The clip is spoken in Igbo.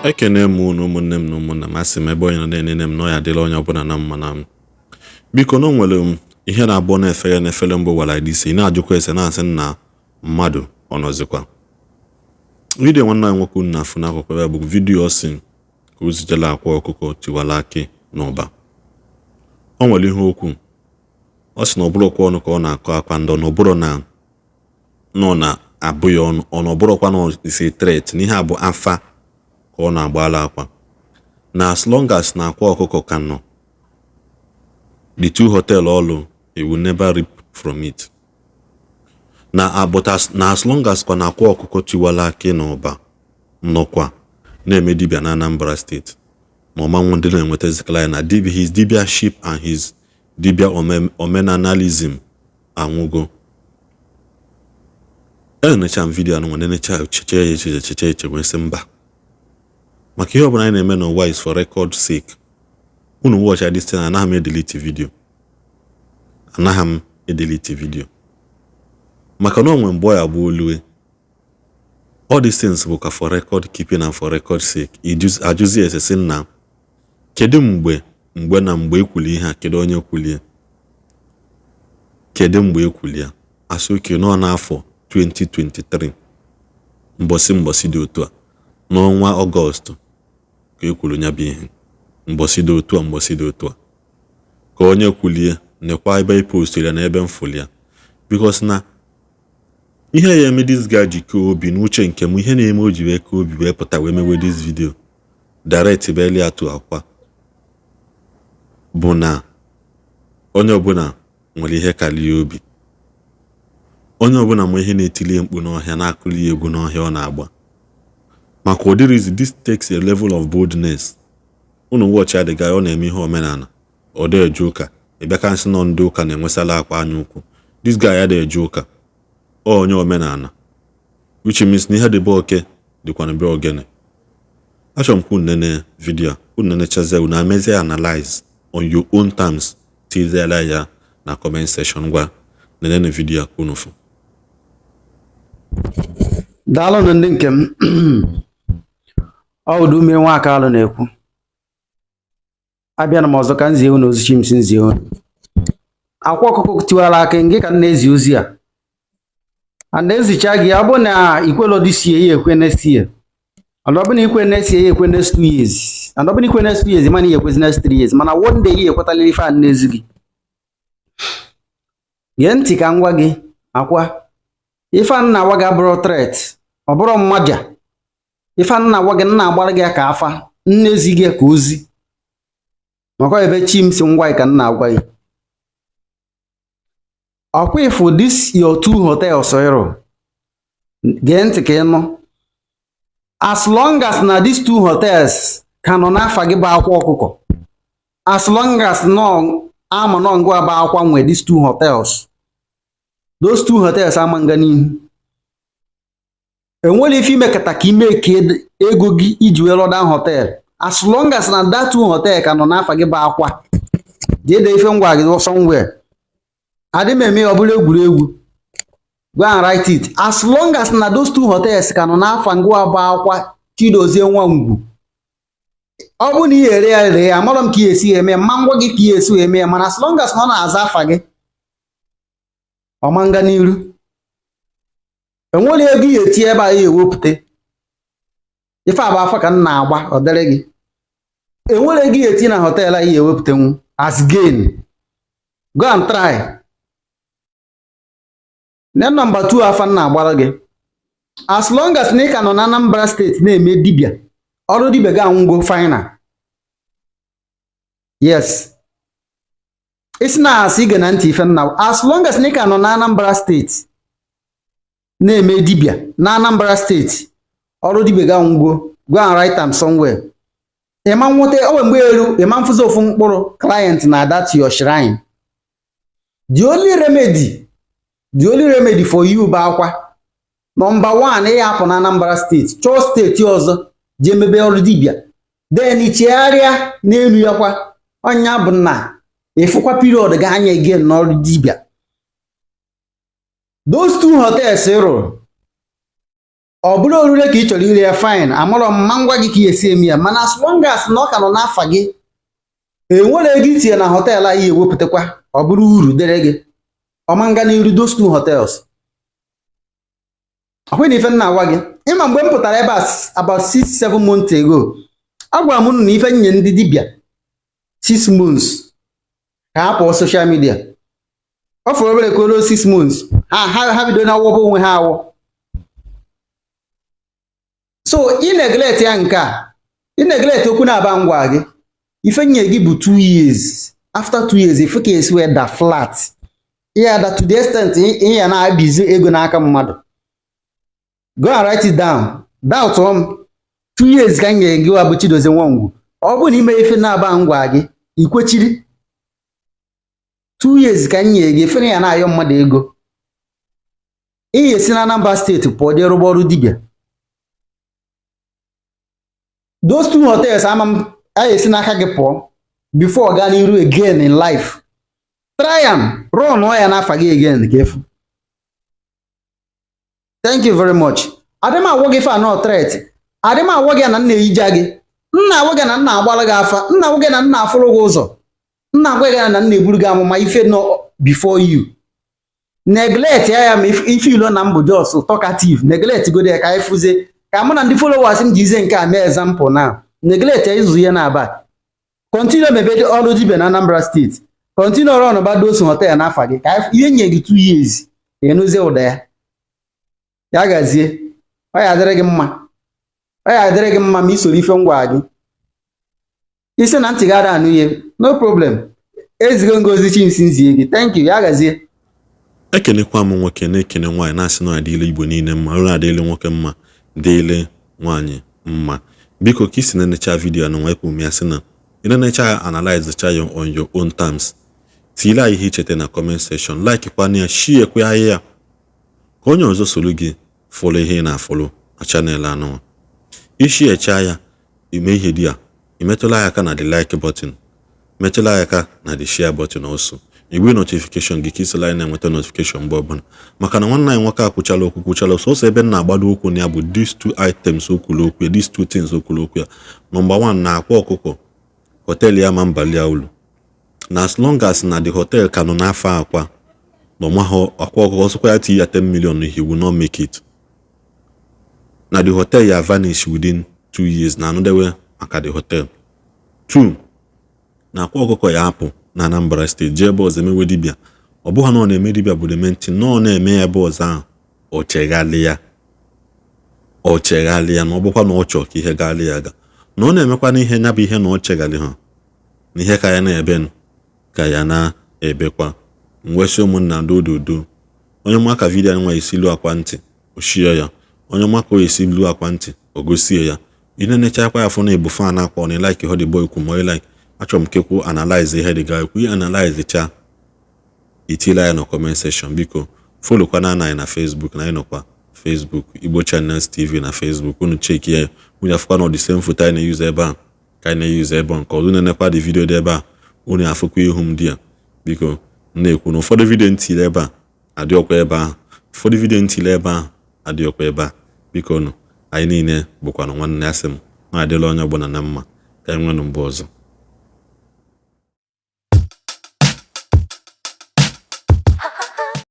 Ekene m unu, ụmụnne m na ụmụnna m. Asị m, ebe onye nọ na-enene m, na ọ ya adịla onye ọbụla na mma. Na m biko, na o nwere m ihe na-abụọ na-efere n'efere mbụ wara isi. Ị na-ajụkwa ese, na-asị na mmadụ ọ nọzikwa. Video nwanne anyị nwoke unu na-afụ n'akụkụ ebe bụ video ọ sị ka o zijela Akwa Ọkụkọ Tiwara Akị n'ụba. O nwere ihe okwu ọ sị na ọ bụrụkwa ọnụ ka ọ na-akọ akwa ndọ, na ọ bụrụ na nọ na abụ ya ọnụ ọ na ọ bụrụkwa na isi threat, na ihe a bụ afa ka ọ na-agbala akwa, na as long as na Akwa Ọkụkọ ka nọ, the two hotel ọlụ, he will never reap from it. Na but as, na as long as kwa na Akwa Ọkụkọ Tiwara Akị n'ụba nọkwa na-eme dibịa na Anambra Steeti, na ọmanwụ ndị na-enwetazikala ya na dibia, his dibiaship and his dibia omenanalism anwụgo. Enecha m video anụnwa, nenecha, cheche ya echiche, cheche eche, wee sị mba, maka ihe ọbụla anyị na-eme n'ụwa is for record sake. Unu watch this thing. Anaghị m edelete video, anaghị m edelete video, maka na onwe mgbe ọ ya bụ olue. All these things bụ ka for record keeping and for record sake. Ajụzi ese sị na kedu mgbe na mgbe ekwuli ihe a, kedu onye kwulie, kedu mgbe ekwuli ya? Asị oke nọ n'afọ 2023, mbọsị dị otu a, n'ọnwa Ọgọst ka ekwuru ya bụ ihe, mbọsị dị otu a, mbọsị dị otu a, ka onye kwulie. Nekwa ebe e postiri ya na ebe m fụli ya, because na ihe ya eme this guy ji kee obi n'uche nke m, ihe na-eme o ji wee kee obi wee pụta wee mewe this video direct beli atụ akwa, bụ na onye ọbụla nwere ihe karịa obi. Onye ọbụla ma ihe na-etili mkpu n'ọhịa, na-akụli egwu n'ọhịa ọ na-agba, maka ụdịrịzi. This takes a level of boldness. Unu watch the guy, ọ na-eme ihe omenala, ọ dị eje ụka. Ịbịa nsị nọ ndị ụka na-enwesala akwa anya ukwu. This guy adịghị eje ụka, ọ onye omenala, which means na ihe dị be oke dịkwana be ogene. Achọrọ m ka unu nene video a. Unu nenechazie, unu amezie analyze on your own terms, tiziela ya na comment section. Ngwa, nenene video a ka unu fụ. Daalụnụ, ndị nke m. Ọ ụdị ume nwa alụ na-ekwu. Abịana m ọzọ ka m zie unu ozi chi m si nzie unu. Akwa Ọkụkọ Tiwara Akị, ngị ka m na-ezi ozi a. A na-ezicha gị. Ọ bụ na ikwelo this year, ya ekwe next year, and ọ bụ na ikwe next year, ya ekwe next 2 years, and ọ bụ na ikwe next 2 years, mana ya ekwezi next 3 years, mana one day ya ekwetaliri ife a na-ezi gị. Gee ntị ka m gwa gị. Akwa ife a na-agwa gị abụrụ threat, ọ bụrụ mmaja. Ife a na-agwa gị, nna agbara gị ka afa nnezi gị ka ozi, maka ebe chi m si ngwa gị ka m na-agwa gị. Ọkwa ifu this your two hotels ịrụ, gee ntị ka ị nụ. As long as na these two hotels ka nọ n'afa gị bụ Akwa Ọkụkọ, as long as nọ ama nọ ngwa bụ akwa nwe these two hotels, those two hotels ama nga n'ihu. Enwere ife imekata ka ime ka ego gị iji wee rụọ that hotel. As long as na that two hotel ka nọ n'afa gị bụ akwa, jee dee ife ngwa gị somewhere. Adị m eme ya ọ bụrụ egwuregwu. Go and write it. As long as na those two hotels ka nọ n'afa ngwa bụ Akwa Chidozie Nwangwu, ọ bụrụ na ị ere ya, ree ya. Amarọ m ka ị esi eme ya, mma ngwa gị ka ị esi eme ya, mana as long as na ọ na-aza afa gị, ọma nga n'iru. Enwere ego ị eti ebe a ya ewepụta. Ife a bụ afọ ka m na-agba, ọ dịrị gị. Enwere ego ị eti na hotel a ya ewepụtanwu as gain. Go and try. Ne number 2, afa m na-agbara gị, as long as na ị ka nọ na Anambra Steeti na-eme dibịa, ọrụ dibịa gị anwụgo final. Yes, isi na asị ige na ntị ife nna. As long as na ị ka nọ na Anambra Steeti na-eme dibịa na Anambra Steeti, ọrụ dibịa gị anwụgo. Go and write am somewhere. Ịma nweta onwe mgbe elu, ịma mfụzi ofu mkpụrụ client na that your shrine. The only remedy, the only remedy for you bụ akwa, number one, ị hapụ na Anambra Steeti, chọọ steeti ọzọ jee mebe ọrụ dibịa, then chegharịa n'elu ya kwa. Ọnya bụ na ịfụkwa period ga anya again n'ọrụ dibịa. Those two hotels ị rụrụ, Ọ bụrụ orure ka ị chọrọ ire ya, fine, amarọ m ma ngwa gị ka ị esi eme ya, mana as long as na ọ ka nọ n'afa gị, enwere ego itinye na hotel anyị ewepụtakwa, ọ bụrụ uru dịrị gị ọma nga n'iru those two hotels. Ọhụrụ na ife m na-agwa gị, ịma mgbe m pụtara ebe a about 6-7 months ago, agwara m unu na ife nye ndị dibịa 6 months ka ha pụọ social media. Ọ fọrọ obere ka o ruo 6 months, ha bido na awọba onwe ha awọ. So ị neglect ya nke a, ị neglect okwu na-aba ngwa gị. Ife nye gị bụ 2 years. After 2 years, ife ka esi wee da flat ihe ada to the extent ị ya na-abizi ego n'aka mmadụ. Go and write it down. Doubt m, 2 years ka m nyere gị wa bụ Chidozie Nwangwu. Ọ bụrụ na ime ife na-aba ngwa gị ikwechiri, 2 years ka m nyere gị, efe na ya na-ayọ mmadụ ego, ị esi na Anambra State pụọ jee rụba ọrụ dibịa. Those two hotels ama m a esi n'aka gị pụọ before gaa n'iru again in life. Try am, run ya n'afa gị again ka efu. Thank you very much. Adị m agwọ gị ife anọ threat, adị m agwọ gị na nna eyija gị, nna agwọ gị na nna agbara gị afa, nna agwọ gị na nna afụrụ gị ụzọ, nna agwa gị na nna eburu gị amụma. Ife nọ before you neglect ya ma ife ilo na mbụ just talkative, neglect go there ka anyị fụzie ka mụ na ndị followers m ji ize nke a mee example na neglect ya ịzụ ihe na-aba. Continue mebe ọrụ dibịa na Anambra State, continue ọrụ ọnụba those hotel n'afa gị ka ihe nye gị 2 years ịnụzie ụda ya. Ya gazie, ọ ya adịrị gị mma, ọ ya adịrị gị mma ma i soro ife ngwa gị. Isi na ntị gị ada anụ ihe, no problem. Ezigo ngozi chimsi nzie gị. Thank you, ya gazie. Ekenekwa m nwoke, na-ekene nwaanyị, na-asị na ọ adịla Igbo niile mma, ọrụ adịla nwoke mma, dịle nwaanyị mma. Biko, ka isi na-enecha video na nwa ekwu m ya sị na ị na-enecha ya, analyze cha ya on your own terms. Tiile anyị ihe icheta na comment section, like kwana ya, share kwe ya ka onye ọzọ soro gị follow ihe ị na-afollow na channel anụnwa. Ishiecha ya, ime ihe dị ya, imetụla ya aka na the like button, metụla ya aka na the share button also, igwe notification gị ka isola anyị na-enweta notification mgbe ọbụla, maka na nwanne anyị nwoke a kwuchala okwu, kwuchala sọsọ ebe m na-agbado okwu na ya bụ these two items o kwuru okwu ya, these two things o kwuru okwu ya. Number one, na Akwa Ọkụkọ hotel ya ma mbali ya ulu, na as long as na the hotel ka nọ n'afọ akwa na ọmahụ Akwa Ọkụkọ, ọsọkwa ya tinye ya 10 million, he will not make it, na the hotel ya vanish within 2 years na anọdewe maka the hotel. Two, na Akwa Ọkụkọ ya apụ na Anambra State jee ebe ọzọ emewe dibịa. Ọ bụghị na ọ na-eme dibịa bụ the main thing, na ọ na-eme ya ebe ọzọ ahụ, ọ cheghalị ya, ọ cheghalị ya, na ọ bụkwa na ọ chọọ ka ihe gaalị ya aga, na ọ na-emekwa na ihe ya bụ ihe na ọ cheghalị ha na ihe ka ya na-ebe ka ya na-ebekwa. Mwesị ụmụnna, dododo onye maka video nwa esi lu akwa ntị ochie ya, onye maka o esi lu akwa ntị o gosie ya. Ị na-enechakwa ya fụ na ịbụ fan akwa ọ na like ihe the boy kwu, ma ị like achọrọ m kekwu analyze ihe dị ga ekwu, ị analyze cha, itila ya na comment section. Biko, followkwana anyị na Facebook, na anyị nọkwa Facebook, Igbo Channels TV na Facebook. Unu check ya, unu afụkwa na ọ dị same foto anyị na-use ebe a ka anyị na-use ebe a. Nke ọzọ, na-enekwa dị video dị ebe a, unu afụkwa ihu m dị ya. Biko, m na-ekwu na ụfọdụ video ntili ebe a adịọkwa ebe ahụ, ụfọdụ video ntili ebe ahụ adịọkwa ebe a. Biko nụ, anyị niile bụkwanụ nwanne. Asị m na adịla onye ọbụla na mma. Ka anyị nwenụ mgbe ọzọ.